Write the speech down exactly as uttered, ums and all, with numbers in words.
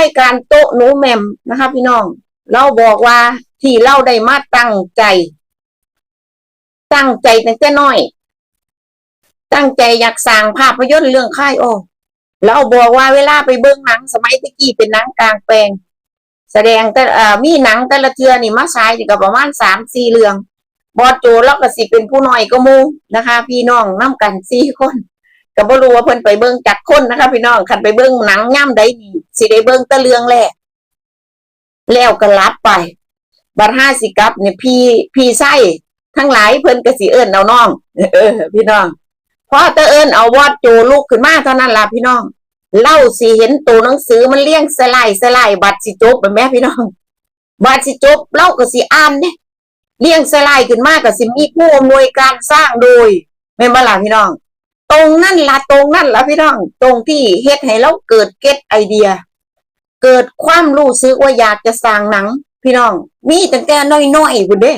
ายการโต๊ะหนูแหม่มนะคะพี่น้อง เราบอกว่าที่เราได้มาตั้งใจ ตั้งใจตั้งแต่น้อย ตั้งใจอยากสร้างภาพยนตร์เรื่องคายอ้อ เราบอกว่าเวลาไปเบิ่งหนังสมัยตะกี้เป็นหนังกลางแปลง แสดงแต่เอ่อมีหนังแต่ละเทื่อนี่มาฉายนี่ก็ประมาณสามสี่เรื่อง บอสโจเราก็สิเป็นผู้น้อยกว่าหมู่นะคะ พี่น้องนำกันสี่คน ก็บ่รู้ว่าเพิ่นไปเบิ่งจักคนนะคะ พี่น้อง คันไปเบิ่งหนังยามใดนี่สิได้เบิ่งแต่เรื่องแรก แล้วก็หลับไป บัดห้าสิกลับเนี่ยพี่พี่ไส้ทั้งหลายเพิ่นก็สิเอิ้นเอาน้อง เออ พี่น้อง พอแต่เอิ้นเอาบอสโจลุกขึ้นมาเท่านั้นล่ะพี่น้อง เล่าสิเห็นตัวหนังสือมันเรียงสไลด์สไลด์บัดสิจบแล้วแม่พี่น้อง บัดสิจบเล่าก็สิอ่านเนี่ย เรียงสไลด์ขึ้นมาก็สิมีผู้อำนวยการสร้างโดย แม่นบ่ล่ะพี่น้อง ตรงนั่นล่ะตรงนั่นล่ะพี่น้อง ตรงที่เฮ็ดให้เราเกิดเก็ตไอเดีย เกิดความรู้สึกว่าอยากจะสร้างหนัง พี่น้อง มีตั้งแต่น้อยๆพุ้นเด้